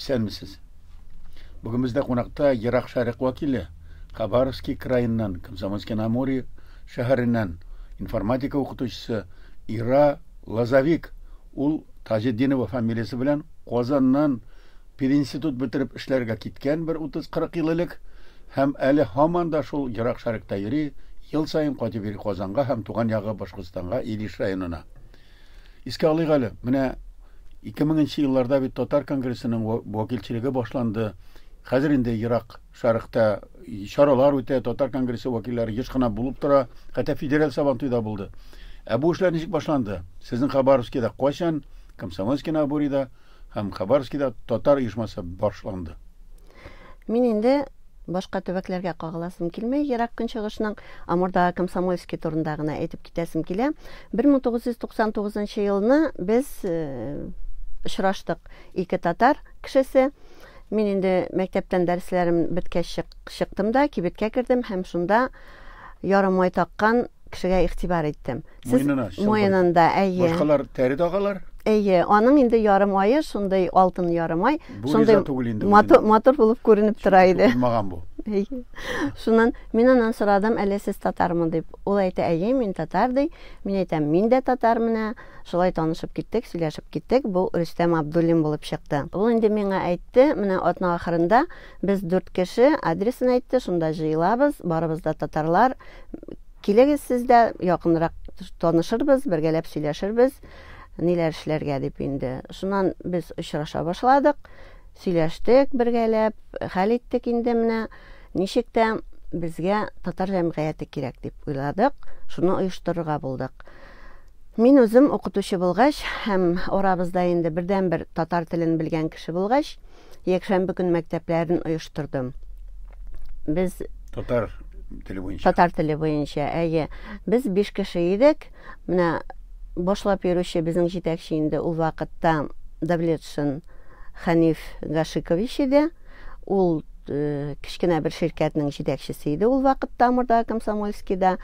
Исәнмесез. Бүген бездә кунакта Ерак Шәрык вәкиле, Хабаровский краеннан, Комсомольский-на-Амуре шәһәреннән информатика укытучысы Ира Лозовик. Ул Таҗетдинова фамилиясе белән Казаннан пединститут бетереп эшләргә киткән бер 30-40 ел элек һәм әле һаман да шул Ерак Шәрыкта йөри, ел саен кайтып йөри Казанга һәм туган ягы Башкортстанга, Илеш районына. Искә алыйк әле, менә 2000 нче елларда бит Татар конгрессының вәкилчелеге башланды. Хәзер инде Ерак Шәрыкта чаралар үтә, Татар конгрессы вәкилләре еш кына булып тора, хәтта федераль Сабантуйда булды. Ә бу эшләр ничек башланды? Сезнең Хабаровскида кайчан, Комсомольский-на-Амуреда һәм Хабаровскида татар оешмасы башланды? Мин инде башка төбәкләргә кагыласым килми, Ерак Көнчыгышның Амурдагы Комсомольский турында гына әйтеп китәсем килә. 1999 елны без э, очраштык ике татар кешесе. Мин инде мәктәптән дәресләрем беткәч чыктым да, кибеткә кердем һәм шунда ярым ай таккан кешегә игътибар иттем. Сез муенына, муенында, әйе. Башкалар тәре тагалар? Әйе, аның инде ярым ае шундый алтын ярым ай, бу шундый түгел инде. Матур, матур булып күренеп тора иде. Булмаган бу. Әйе. Шуннан мин аннан сорадым, әллә сез татармы дип. Ул әйтә, әйе, мин татар ди. Мин әйтәм, мин дә татар менә. Шулай танышып киттек, сөйләшеп киттек. Бу Рөстәм Абдуллин булып чыкты. Ул инде миңа әйтте, менә атна ахырында без дүрт кеше, адресын әйтте, шунда җыелабыз, барыбыз да татарлар. Килегез сез дә, якынрак танышырбыз, бергәләп сөйләшербез, ниләр эшләргә дип инде. Шуннан без очраша башладык, сөйләштек бергәләп, хәл иттек инде менә ничек тә безгә татар җәмгыяте кирәк дип уйладык, шуны оештырырга булдык. Мин үзем укытучы булгач һәм арабызда инде бердәнбер татар телен белгән кеше булгач, якшәмбе көн мәктәпләрен оештырдым. Без татар теле буенча. Татар теле буенча, әйе. Без биш кеше идек. Менә башлап йөрүче безнең җитәкче инде ул вакытта Давлетшин Хәниф Гашикович иде. Ул э, кечкенә бер ширкәтнең җитәкчесе иде ул вакытта Амурда Комсомольскийда.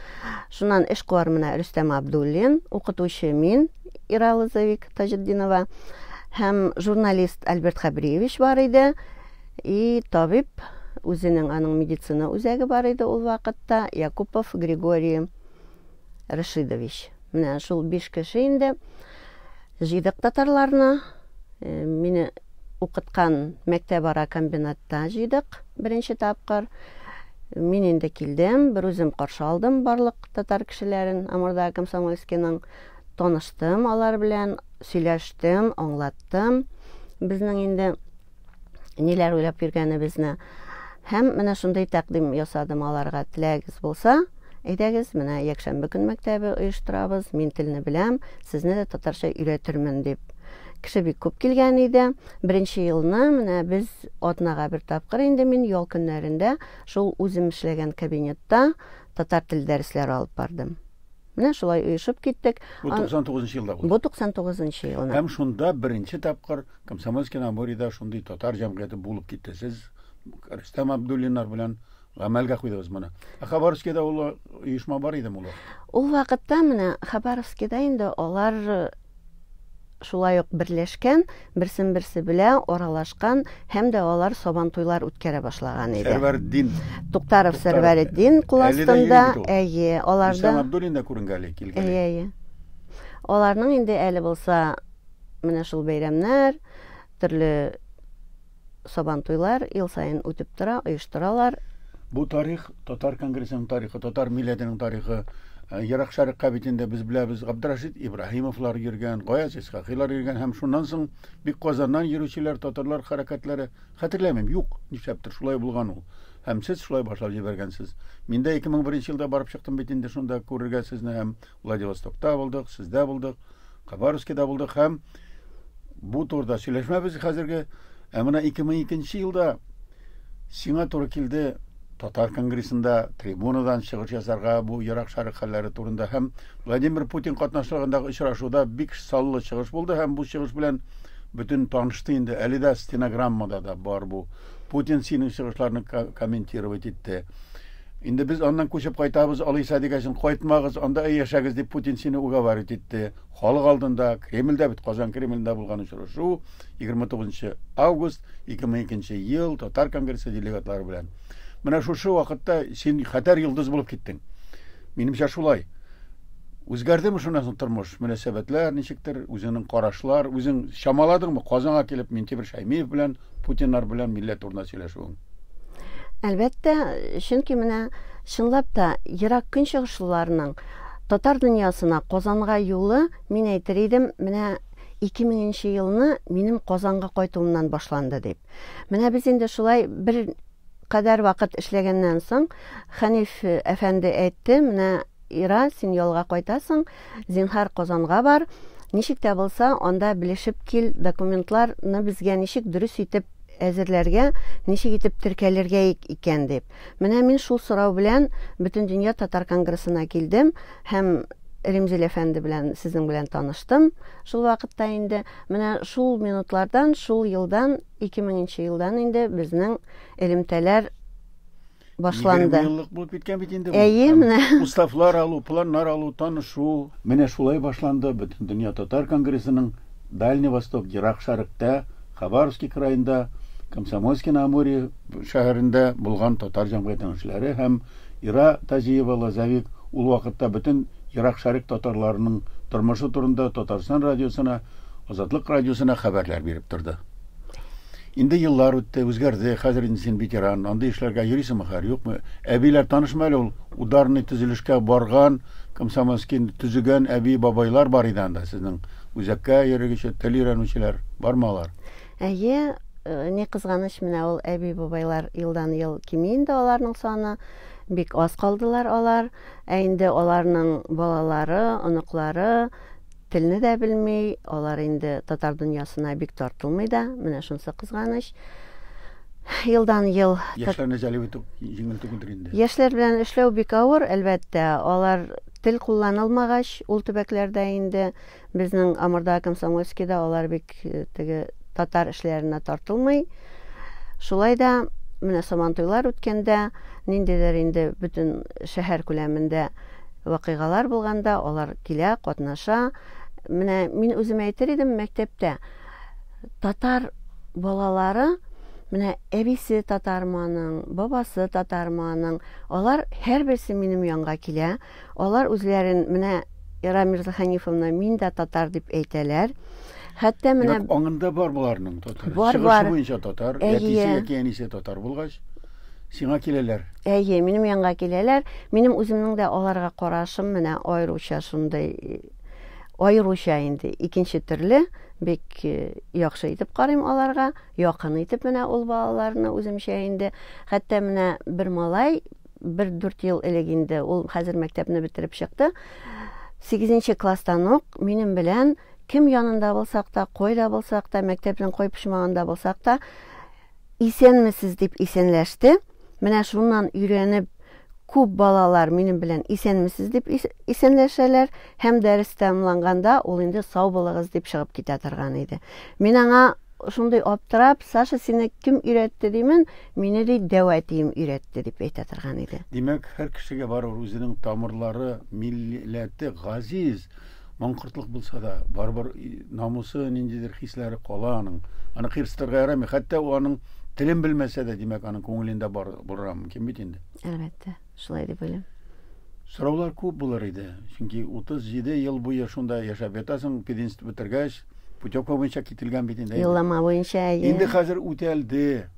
Шуннан эшкуар менә Рөстәм Абдуллин, укытучы мин, Ира Лозовик Таҗетдинова һәм журналист Альберт Хәбриевич бар иде. И табиб, үзенең аның медицина үзәге бар иде ул вакытта, Якупов Григорий Рашидович. Менә шул биш кеше инде җыйдык татарларны. Э, мине укыткан мәктәп ара комбинатта җыйдык беренче тапкыр. Мин инде килдем, бер үзем каршы алдым барлык татар кешеләрен Амурда Комсомольскийның. Таныштым алар белән, сөйләштем, аңлаттым. Безнең инде ниләр уйлап йөргәнебезне. Һәм менә шундый тәкъдим ясадым аларга. Теләгегез булса, әйдәгез, менә якшәмбе көн мәктәбе оештырабыз, мин телне беләм, сезне дә татарча өйрәтермен дип. Кеше бик күп килгән иде. Беренче елны менә без атнага бер тапкыр инде мин ял көннәрендә шул үзем эшләгән кабинетта татар теле дәресләре алып бардым. Менә шулай оешып киттек. Бу 99 елда булды. Бу 99 елны. Һәм шунда беренче тапкыр Комсомольский на Амуреда шундый татар җәмгыяте булып китте. Сез Рөстәм Абдуллиннар белән гамәлгә куйдыгыз моны. Ә Хабаровскида ул оешма бар идеме ул? Ул вакытта менә Хабаровскида инде алар шулай ук берләшкән, берсен берсе белә, аралашкан һәм дә алар сабантуйлар үткәрә башлаган иде. Сәрвәрдин. Туктаров Сәрвәрдин кул астында. Әйе, аларда. Рөстәм Абдуллин да күренгәли, килгәли. Әйе, әйе. Аларның инде әле булса менә шул бәйрәмнәр, төрле сабантуйлар ел саен үтеп тора, оештыралар. Бу тарих татар конгрессының тарихы, татар милләтенең тарихы. Э, Ерак Шәрыкка бит инде без беләбез Габдрашид Ибраһимовлар йөргән, Гаяз Исхакыйлар йөргән һәм шуннан соң бик Казаннан йөрүчеләр, татарлар хәрәкәтләре хәтерләмим, юк, нишләптер шулай булган ул. Һәм сез шулай башлап җибәргәнсез. Мин дә 2001 елда барып чыктым бит инде шунда күрергә сезне һәм Владивостокта булдык, сездә булдык, Хабаровскида булдык һәм бу турыда сөйләшмәбез хәзерге. Ә менә 2002 елда сиңа туры килде Татар конгрессында трибунадан чыгыш ясарга бу Ерак Шәрык хәлләре турында һәм Владимир Путин катнашлыгындагы очрашуда бик саллы чыгыш булды һәм бу чыгыш белән бөтен танышты инде. Әле дә стенограммада да бар бу. Путин синең чыгышларны комментировать итте. Инде без аннан күчеп кайтабыз, алайса дигәчен, кайтмагыз, анда яшәгез дип Путин сине уговаривать итте. Халык алдында, Кремльдә бит, Казан Кремлендә булган очрашу, 29 август 2002 ел Татар конгрессы делегатлары белән. Менә шушы вакытта син хәтәр йолдыз булып киттең. Минемчә шулай. Үзгәрдеме шуннан соң тормыш, мөнәсәбәтләр ничектер, үзеңнең карашлар, үзең чамаладыңмы Казанга килеп Минтимер Шәймиев белән, Путиннар белән милләт турында сөйләшүең? Әлбәттә, чөнки менә чынлап та Ерак Көнчыгышлыларның татар дөньясына Казанга юлы, мин әйтер идем, менә 2000 нче елны минем Казанга кайтуымнан башланды дип. Менә без инде шулай бер кадәр вакыт эшләгәннән соң, Хәниф әфәнде әйтте, менә Ира, син ялга кайтасың, зинһар Казанга бар, ничек тә булса анда белешеп кил, документларны безгә ничек дөрес итеп әзерләргә, ничек итеп теркәлергә икән дип. Менә мин шул сорау белән Бөтендөнья татар конгрессына килдем һәм Римзил әфәнде белән сезнең белән таныштым шул вакытта инде. Менә шул минутлардан, шул елдан, 2000 нче елдан инде безнең элемтәләр башланды. 20 еллык булып киткән бит инде бу. Әйе, менә. Уставлар алу, планнар алу, танышу. Менә шулай башланды Бөтендөнья татар конгрессының Дальний Восток, Ерак Шәрыкта, Хабаровский краенда, Комсомольский-на-Амуре шәһәрендә булган татар җәмгыятенең эшләре һәм Ира Тазиева Лозовик ул вакытта бөтен Ерак Шәрык татарларының тормышы турында Татарстан радиосына, Азатлык радиосына хәбәрләр биреп торды. Инде еллар үтте, үзгәрде. Хәзер инде син ветеран. Андый эшләргә йөрисеңме хәзер, юкмы? Әбиләр танышмы әле ул ударный төзелешкә барган, Комсомольский төзегән әби бабайлар бар иде анда сезнең үзәккә йөрүче, тел өйрәнүчеләр бармы алар? Әйе, э, ни кызганыч, менә ул әби бабайлар елдан-ел кими инде аларның саны. Бик аз калдылар алар. Ә инде аларның балалары, оныклары Телне дә белми, алар инде татар дөньясына бик тартылмый да, менә шунысы кызганыч. Елдан-ел Яшьләрне җәлеп итү җиңел түгелдер инде. Яшьләр белән эшләү бик авыр, әлбәттә. Алар тел кулланылмагач, ул төбәкләрдә инде безнең Амурда, Комсомольскийда алар бик э, теге татар эшләренә тартылмый. Шулай да менә Сабантуйлар үткәндә, ниндидер инде бөтен шәһәр күләмендә вакыйгалар булганда алар килә, катнаша. Менә мин үзем әйтер идем, мәктәптә татар балалары, менә әбисе татармы аның, бабасы татармы аның, алар һәрберсе минем янга килә. Алар үзләрен менә Ира Мирзаханифовна, мин дә татар дип әйтәләр. Хәтта менә Димәк, аңында бар боларның татар. Бар, Чыгышы бар. буенча татар, әтисе яки әнисе татар булгач. Сиңа киләләр. Әйе, минем янга киләләр. Минем үземнең дә аларга карашым менә аеруча шундый, аеруча инде икенче төрле, бик э, яхшы итеп карыйм аларга, якын итеп менә ул балаларны үземчә инде. Хәтта менә бер малай бер дүрт ел элек инде, ул хәзер мәктәпне бетереп чыкты. Сигезенче класстан ук минем белән кем янында булсак та, кайда булсак та, мәктәпнең кай почмагында булсак та, Исәнмесез, дип исәнләште. Менә шуннан өйрәнеп, күп балалар минем белән исәнмесез дип исәнләшәләр һәм дәрес тәмамланганда ул инде сау булыгыз дип чыгып китә торган иде. Мин аңа шундый аптырап, Саша, сине кем өйрәтте димен, мине ди дәү әтием өйрәтте дип әйтә торган иде. Димәк, һәр кешегә барыбер үзенең тамырлары, милләте газиз. Маңкортлык булса да, барыбер намусы, ниндидер хисләре кала аның. Аны кыерсытырга ярамый. Хәтта ул аның телен белмәсә дә, димәк, аның күңелендә бар булырга мөмкин бит инде. Әлбәттә, шулай дип уйлыйм. Сораулар күп булыр иде. Чөнки 37 ел буе шунда яшәп ятасың, пединститут бетергәч, путевка буенча кителгән бит инде. Юллама буенча, әйе. Инде хәзер үтәлде.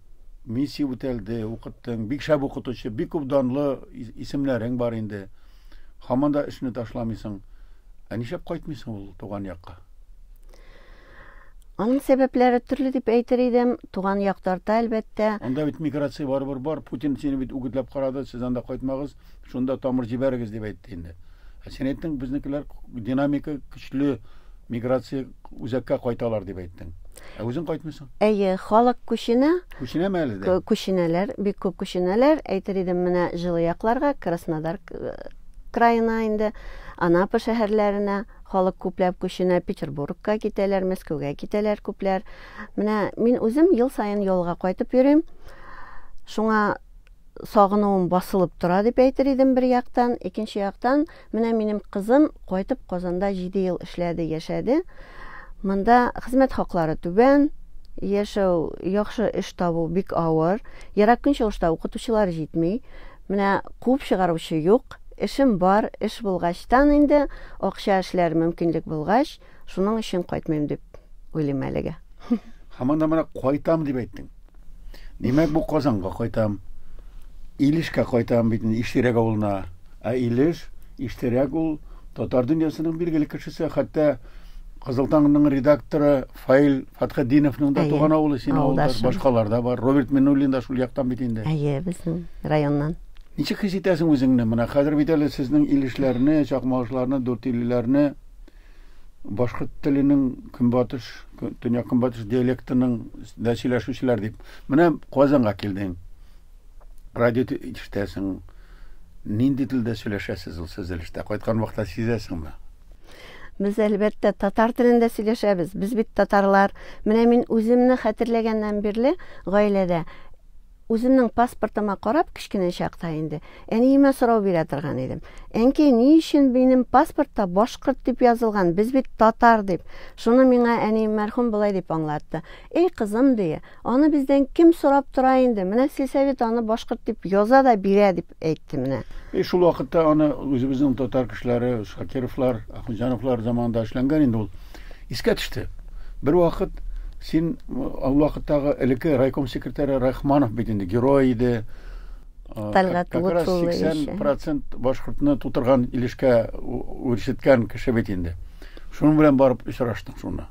Миссия үтәлде, укыттың. Бик шәп укытучы, бик күп данлы исемнәрең бар инде. Һаман да эшне ташламыйсың. Ә нишләп кайтмыйсың ул туган якка? Аның сәбәпләре төрле дип әйтер идем. Туган як тарта, әлбәттә. Анда бит миграция барыбер бар. Путин сине бит үгетләп карады, сез анда кайтмагыз, шунда тамыр җибәрегез дип әйтте инде. Ә син әйттең, безнекеләр динамика көчле, миграция үзәккә кайталар дип әйттең. Ә үзең кайтмыйсың? Әйе, халык күченә. Күченәме әле дә? Күченәләр, бик күп күченәләр. Әйтер идем, менә җылы якларга, Краснодар э, краена инде, Анапа шәһәрләренә халык күпләп күченә, Петербургка китәләр, Мәскәүгә китәләр күпләр. Менә мин үзем ел саен ялга кайтып йөрим. Шуңа Сагынуым басылып тора дип әйтер идем бер яктан. Икенче яктан, менә минем кызым кайтып Казанда 7 ел эшләде, яшәде. Монда хезмәт хаклары түбән, яшәү, яхшы эш табу бик авыр. Ерак Көнчыгышта укытучылар җитми. Менә куып чыгаручы юк. Эшем бар, эш булгачтан инде акча эшләр мөмкинлек булгач, шуның өчен кайтмыйм дип уйлыйм әлегә. Һаман да менә кайтам дип әйттең. Димәк, бу Казанга кайтам. Илешкә кайтам бит инде, Иштирәк авылына. Ә Илеш, Иштирәк ул татар дөньясының билгеле кешесе, хәтта Кызыл таңның редакторы Фаил Фәтхетдиновның да туган авылы синең авылда, башкалар да бар. Роберт Миннуллин да шул яктан бит инде. Әйе, безнең районнан. Ничек хис итәсең үзеңне? Менә хәзер бит әле сезнең Илешләрне, Чакмагышларны, Дүртөйлеләрне башкорт теленең көнбатыш, төньяк-көнбатыш диалектының да сөйләшүчеләр дип. Менә Казанга килдең. Радио ишетәсең. Нинди телдә сөйләшәсез ул сез Илештә? Кайткан вакытта сизәсеңме? Без, әлбәттә, татар телендә сөйләшәбез. Без бит татарлар. Менә мин үземне хәтерләгәннән бирле гаиләдә үземнең паспортыма карап, кечкенә чакта инде, әниемә сорау бирә торган идем. Әнкәй, ни өчен минем паспортта башкорт дип язылган, без бит татар дип. Шуны миңа әнием мәрхүм болай дип аңлатты. Эй, кызым, ди, аны бездән кем сорап тора инде, менә сельсовет аны башкорт дип яза да бирә, дип әйтте менә. И шул вакытта аны үзебезнең татар кешеләре, Шакировлар, Ахунҗановлар заманында эшләнгән инде ул. Искә төште. Бер вакыт син ул вакыттагы элекке райком секретаре Рахманов бит инде герой иде. Тәлгать Как раз 80% башкортны тутырган Илешкә үрчеткән кеше бит инде. Шуның белән барып очраштың шуны.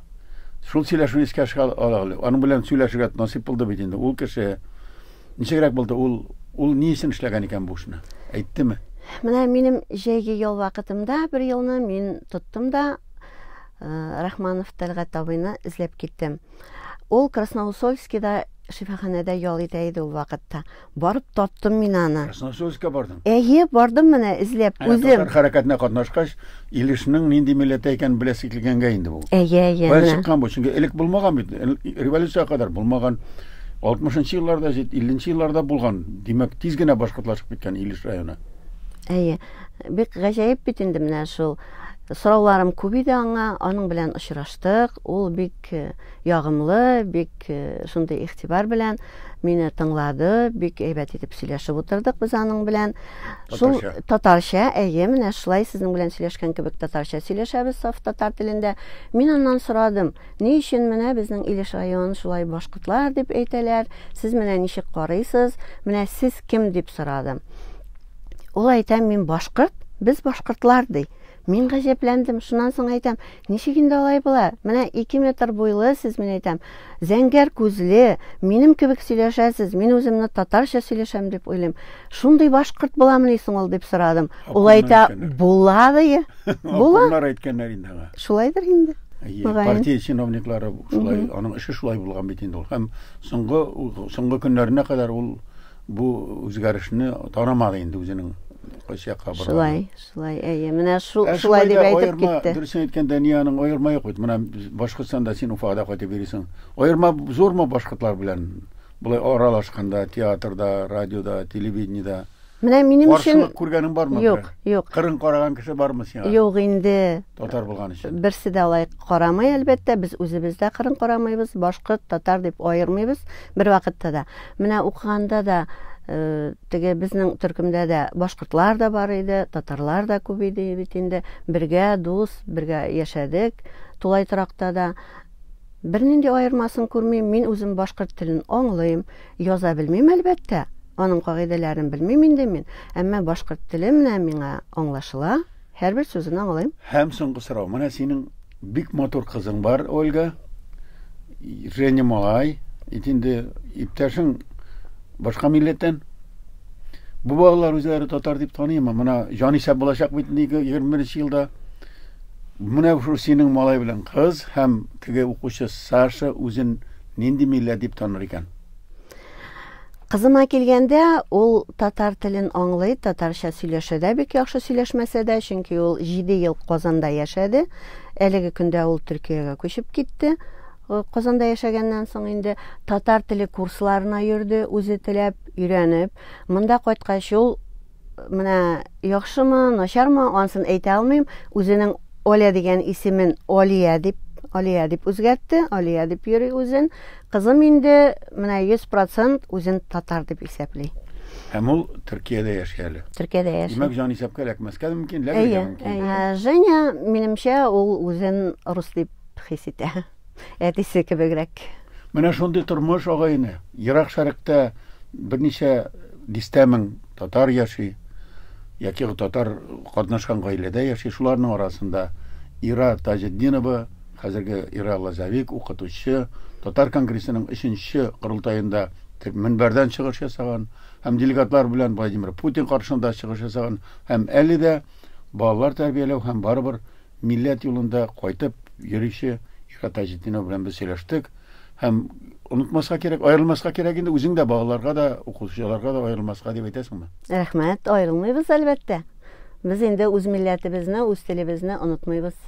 Шул сөйләшүне искә ала. Аның белән сөйләшергә насыйп булды бит инде. Ул кеше ничегрәк булды? Ул ул ни өчен эшләгән икән бу эшне? Әйттеме? Менә минем җәйге ял вакытымда бер елны мин тоттым да Рахманов Тәлгать абыйны эзләп киттем. Ул Красноусольскида шифаханәдә ял итә иде ул вакытта. Барып таптым мин аны. Красноусольскка бардың? Әйе, бардым менә эзләп үзем. Татар хәрәкәтенә катнашкач, Илешнең нинди милләттә икәнен беләсе килгәнгә инде бу. Әйе, әйе. Кая чыккан бу? Чөнки элек булмаган бит. Революциягә кадәр булмаган. 60 елларда, 50 елларда булган. Димәк, тиз генә башкортлашып киткән Илеш районы. Әйе. Бик гаҗәеп бит инде менә шул. Сорауларым күп иде аңа, аның белән очраштык. Ул бик э, ягымлы, бик э, шундый игътибар белән мине тыңлады, бик әйбәт итеп сөйләшеп утырдык без аның белән. Шул татарча, әйе, менә шулай сезнең белән сөйләшкән кебек татарча сөйләшәбез саф татар телендә. Мин аннан сорадым, ни өчен менә безнең Илеш районын шулай башкортлар дип әйтәләр, сез менә ничек карыйсыз, менә сез кем дип сорадым. Ул әйтә, мин башкорт, без башкортлар, ди. Мин гаҗәпләндем, шуннан соң әйтәм, ничек инде алай була? Менә 2 метр буйлы сез, мин әйтәм, зәңгәр күзле, минем кебек сөйләшәсез, мин үземне татарча сөйләшәм дип уйлыйм. Шундый башкорт буламыни соң ул дип сорадым. Ул әйтә, була ди. Була. Алар әйткәннәр инде аңа. Шулайдыр инде. Партия чиновниклары шулай, аның эше шулай булган бит инде ул. Һәм соңгы соңгы көннәренә кадәр ул бу үзгәрешне танымады инде үзенең кайсы якка барганын. Шулай, шулай, әйе. Менә шул, ә шулай дип әйтеп китте. Дөресен әйткәндә, ни аның аерма юк бит. Менә Башкортстанда син Уфада кайтып йөрисең. Аерма зурмы башкортлар белән? Болай аралашканда, театрда, радиода, телевидениедә. Менә минем өчен Каршылык күргәнең бармы? Юк, юк. Кырын караган кеше бармы сиңа? Юк инде. Татар булган өчен. Берсе дә алай карамый, әлбәттә. Без үзебез дә кырын карамыйбыз, башкорт, татар дип аермыйбыз бер вакытта да. Менә укыганда да э, теге безнең төркемдә дә башкортлар да бар иде, татарлар да күп иде бит инде. Бергә дус, бергә яшәдек тулай торакта да. Бернинди аермасын күрмим. Мин үзем башкорт телен аңлыйм, яза белмим, әлбәттә. Аның кагыйдәләрен белмим инде мин. Әмма башкорт теле менә миңа аңлашыла. Һәрбер сүзен аңлыйм. Һәм соңгы сорау. Менә синең бик матур кызың бар, Ольга. Женя малай. Ит инде иптәшең башка милләттән. Бу балалар үзләре татар дип таныймы? Менә җанисәп булачак бит инде 21 елда. Менә шул синең малай белән кыз һәм теге укучы Саша үзен нинди милләт дип таныр икән? Кызыма килгәндә, ул татар телен аңлый, татарча сөйләшә дә бик яхшы сөйләшмәсә дә, чөнки ул 7 ел Казанда яшәде. Әлеге көндә ул Төркиягә күчеп китте. Казанда яшәгәннән соң инде татар теле курсларына йөрде, үзе теләп. өйрәнеп, монда кайткач ул менә яхшымы, начармы, ансын әйтә алмыйм, үзенең Оля дигән исемен Алия дип, Алия дип үзгәртте, Алия дип йөри үзен. Кызым инде менә 100% үзен татар дип исәпли. Һәм ул Төркиядә яши әле. Төркиядә яши. Димәк, җан исәпкә эләкмәскә дә мөмкин, эләгергә мөмкин. Ә Женя, минемчә, ул үзен рус дип хис итә. Әтисе кебегрәк. Менә шундый тормыш, агай-эне. Ерак Шәрекътә берничә дистә мең татар яши, яки татар катнашкан гаиләдә яши. Шуларның арасында Ира Таҗетдинова, хәзерге Ира Лозовик, укытучы, Татар конгрессының өченче корылтаенда мөнбәрдән чыгыш ясаган һәм делегатлар белән Владимир Путин каршында чыгыш ясаган һәм әле дә балалар тәрбияләү һәм барыбер милләт юлында кайтып йөрүче Ира Таҗетдинова белән без сөйләштек. Һәм онытмаска кирәк, аерылмаска кирәк инде, үзең дә балаларга да, укучыларга да аерылмаска дип әйтәсеңме? Рәхмәт, аерылмыйбыз, әлбәттә. Без инде үз милләтебезне, үз телебезне онытмыйбыз.